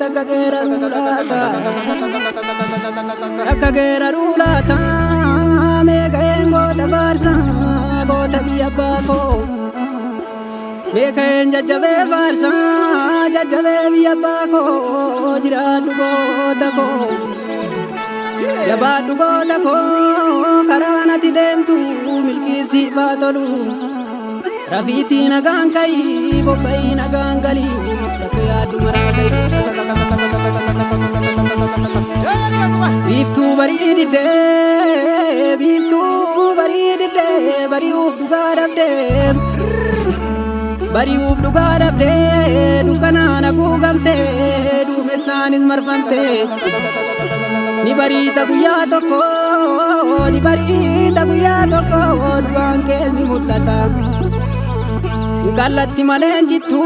Takka geeraruu laata? Takka geeraruu laata? Meeqa'een goota faarsa goota biyya abbaa koo. Meeqa'een jajjabee faarsa jajjabee biyya abbaa koo jiraadhu goota koo. Jabaadhu goota koo karaan ati deemtu milkiisii faa tolu. Rafiitii nagaan ka'ii bobba'ii nagaan galii bakka yaaddu maraa ga'i. Biiftuu barii diddee biiftuu barii diddee bari'uuf dhugaa dhabdee bari'uuf dhugaa dhabdee dukkanaan haguugamtee duumessaanis marfamtee ni bariita guyyaa tokko ni bariita guyyaa tokko dhugaan kees ni mul'ata. Kallatti malee hin jittu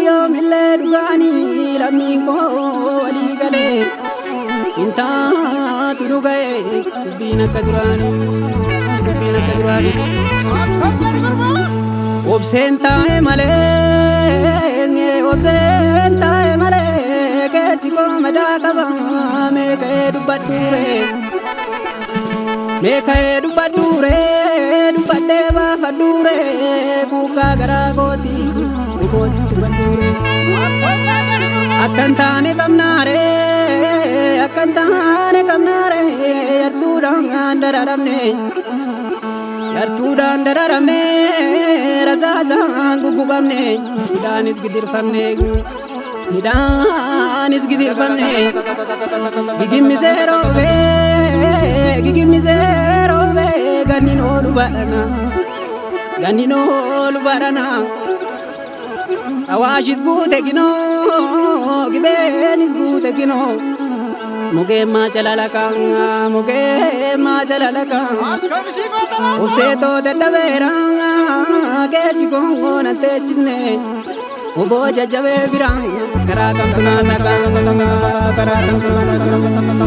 yoomillee dhugaanii lammiin koo walii galee hin taatu nu ga'e dubbiin akka duraanii dubbiin akka duraanii. Obseen taa'e malee obseen taa'e malee keessi koo madaa qaba mee ka'ee dubbadhuure. Mee ka'ee dubbadhuure dubbadhee baafadhuure kuukaa garaa kooti koosi dubbadhuure. Akkan taane qabnaare akkan taane qabnaare yartuudhaan dararamne yartuudhaan dararamne rasaasaan guggubamne midhaanis gidirfamne midhaanis gidirfamne gigimmisee roobee gigimmisee roobee ganni oolu barana ganni oolu barana Awaashis guute ginoo gibeenis guute ginoo mukeemmaa calalaqaa mukeemmaa calalaqaa Obseetoo dadhabeera keessi koo nan teechisne oboo jajjabee bira karaa kamtu naa taqa karaa kamtu naa taqa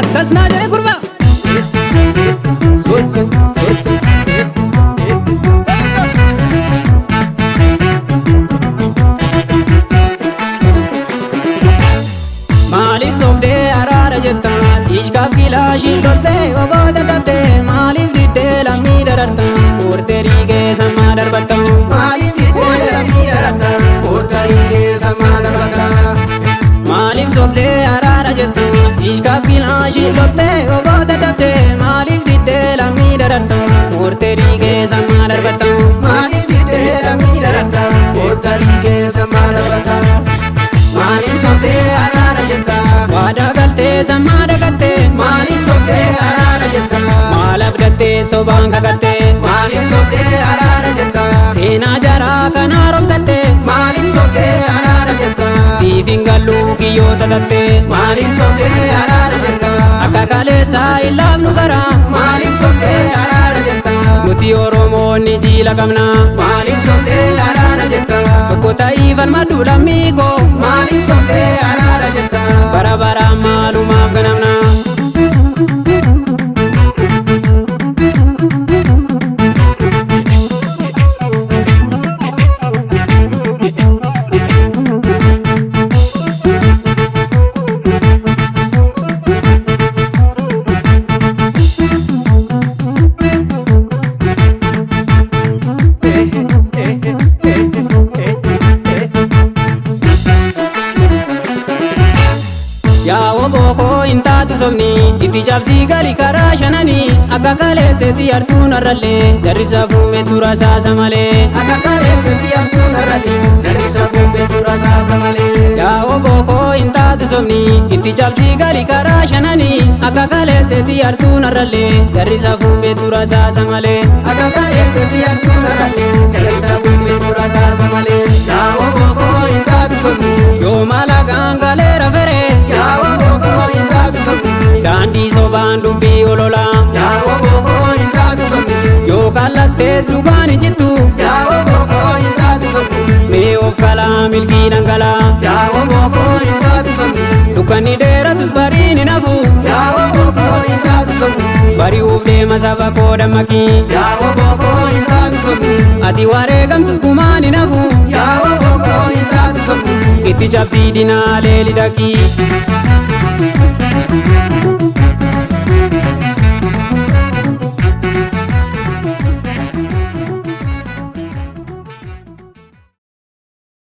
akkas naa jedhe gurba sosso sosso. Maaliif sobdee araara jetta ishkaaf kilaashiin loltee oboo dadhabdee maaliif diddee lammii dararta horteerii keessa maa darbatta. Maaliif diddee lammii dararta? Hortarii keessa maa darbatta? Maaliif sobdee araara jetta ishkaaf kilaashiin loltee oboo dadhabdee maaliif diddee lammii dararta horteerii keessa maa darbatta. Maaliif diddee lammii dararta? Hortarii keessa maa darbatta? Maaliif sobdee araara jetta? Waadaa galtee sammaa dagattee Maaliif sobdee araara jetta? maal abdattee sobaan kakattee Maaliif sobdee araara jetta? seenaa jaraa kan haaromsattee Maaliif sobdee araara jetta? siif hin galluu kiyyoota tattee Maaliif sobdee araara jetta? akka kaleessaa hin laafnu garaa Maaliif sobdee araara jetta? nuti Oromoonni jiila qabna Maaliif sobdee araara jetta? tokko ta'ii falmadhu lammii koo Maaliif sobdee araara jetta? bara baraan maalumaaf ganamna. Yaa oboo koo hin taatu sobni itti cabsii gali karaa shananii akka kaleesseetti yartuun har'allee jarri safuume tura saasa malee. Akka kaleesseetti yartuun har'allee jarri safuume tura saasa malee. Yaa oboo koo hin taatu sobni itti cabsii gali karaa shananii akka kaleesseetti yartuun har'allee jarri safuume tura saasa malee. Akka kaleesseetti yartuun har'allee jarri safuume tura saasa malee. Yaa oboo koo hin taatu sobni. Yoo maalagaan galeera feree Yaa oboo koo hin taatu sobni. daandii sobaan dubbii ololaa Yaa oboo koo hin taatu sobni. yoo kallattees dhugaan hin jittu Yaa oboo koo hin taatu sobni. mee of kalaa milkii dhangalaa Yaa oboo koo hin taatu sobni. dukkanni dheeratus bariin hin hafu Yaa oboo koo hin taatu sobni. bari'uuf deema saba koo dammaqii Yaa oboo koo hin taatu sobni. ati wareegamtus gumaan hin hafu Yaa oboo koo hin taatu sobni. itti Itti cabsii dinaalee lidhaqii.